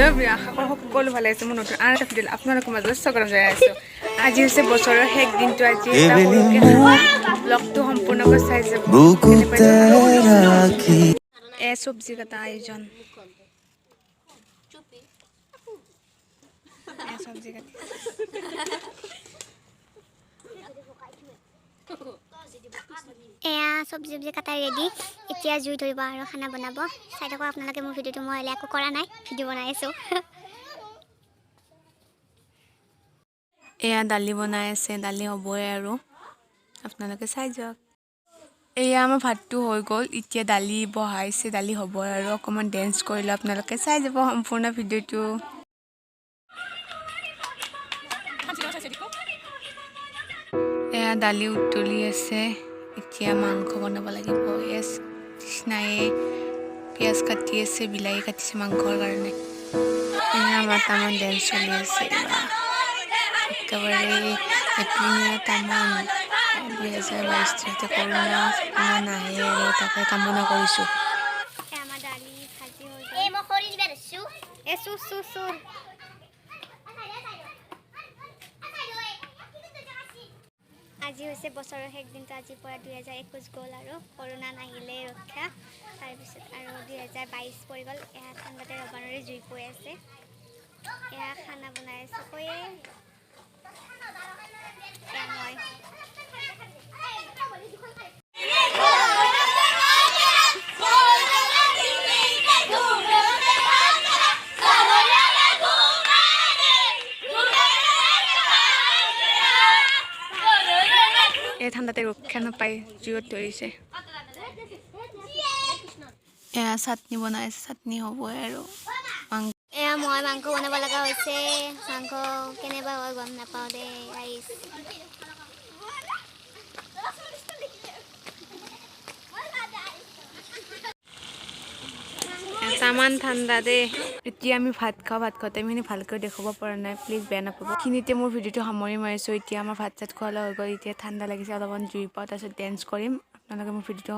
Hello', আশা কৰোঁ সকলো ভালে আছে। মোৰ নতুন আন এটা ভিডিঅ' আপোনালোকৰ মাজত স্বাগতম জনাই আছোঁ। আজি হৈছে বছৰৰ শেষ দিনটো। আজি এটা সৰুকৈ ব্লগটো সম্পূৰ্ণকৈ চাই যাব। কেনে পাইছে? এ চব্জি কটা আয়োজন, এ চব্জি কাটি। এয়া চব্জি চব্জি কাটা ৰেডি। এতিয়া জুই ধৰিব আৰু খানা বনাব। চাই থাকক আপোনালোকে মোৰ ভিডিঅ'টো। মই হ'লে একো কৰা নাই, ভিডিঅ' বনাই আছোঁ। এয়া দালি বনাই আছে, দালি হ'বই আৰু, আপোনালোকে চাই যাওক। এয়া আমাৰ ভাতটো হৈ গ'ল, এতিয়া দালি বহাইছে, দালি হ'বই আৰু। অকণমান ডেন্স কৰিলোঁ, আপোনালোকে চাই যাব সম্পূৰ্ণ ভিডিঅ'টো। এয়া দালি উতলি আছে, এতিয়া মাংস বনাব লাগিব। এয়া কৃষ্ণায়ে পিঁয়াজ কাটি আছে, বিলাহী কাটিছে মাংসৰ কাৰণে। এয়া আমাৰ তামান ডেন্স চলি আছে। একেবাৰে হেপী নিউ ইয়াৰ তামান। 2022 যাতে কৰোণা নাহে আৰু তাকে কামনা কৰিছোঁ। এয়া আমাৰ দালি ভাজি হৈ গ'ল। এই মই খৰি দিবা ধৰিছোঁ। এ চুৰ চুৰ চুৰ। আজি হৈছে বছৰৰ শেষ দিনটো। আজিৰ পৰা 2021 গ'ল আৰু কৰোণা নাহিলে ৰক্ষা। তাৰপিছত আৰু 2022 পৰি গ'ল। এয়া ঠাণ্ডাতে ৰবানৰে জুই পৰি আছে। এয়া খানা বনাই আছে কৈয়ে। এয়া মই। এই ঠাণ্ডাতে ৰক্ষা নাপায় জুইত ধৰিছে। এয়া চাটনি বনাই আছে, চাটনি হ'বই আৰু মাংস। এয়া মই মাংস বনাব লগা হৈছে। মাংস কেনেবা হয় গম নাপাওঁ দেই ৰাইজ। তামান ঠাণ্ডা দেই। এতিয়া আমি ভাত খাওঁ। ভাত খাওঁতে আমি ভালকৈ দেখুৱাব পৰা নাই, প্লিজ বেয়া নাপাব। এইখিনিতে মোৰ ভিডিঅ'টো সামৰি মাৰিছোঁ। এতিয়া আমাৰ ভাত চাত খোৱা হৈ গ'ল। এতিয়া ঠাণ্ডা লাগিছে, অলপমান জুই পাওঁ, তাৰপিছত ডেন্স কৰিম। আপোনালোকে মোৰ ভিডিঅ'টো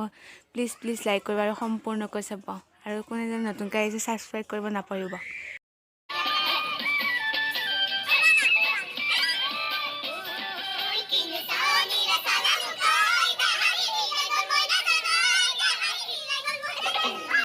প্লিজ প্লিজ লাইক কৰিব আৰু সম্পূৰ্ণকৈ চাব। আৰু কোনে যেন নতুনকৈ আহিছে, ছাবস্ক্ৰাইব কৰিব নাপাহৰিব।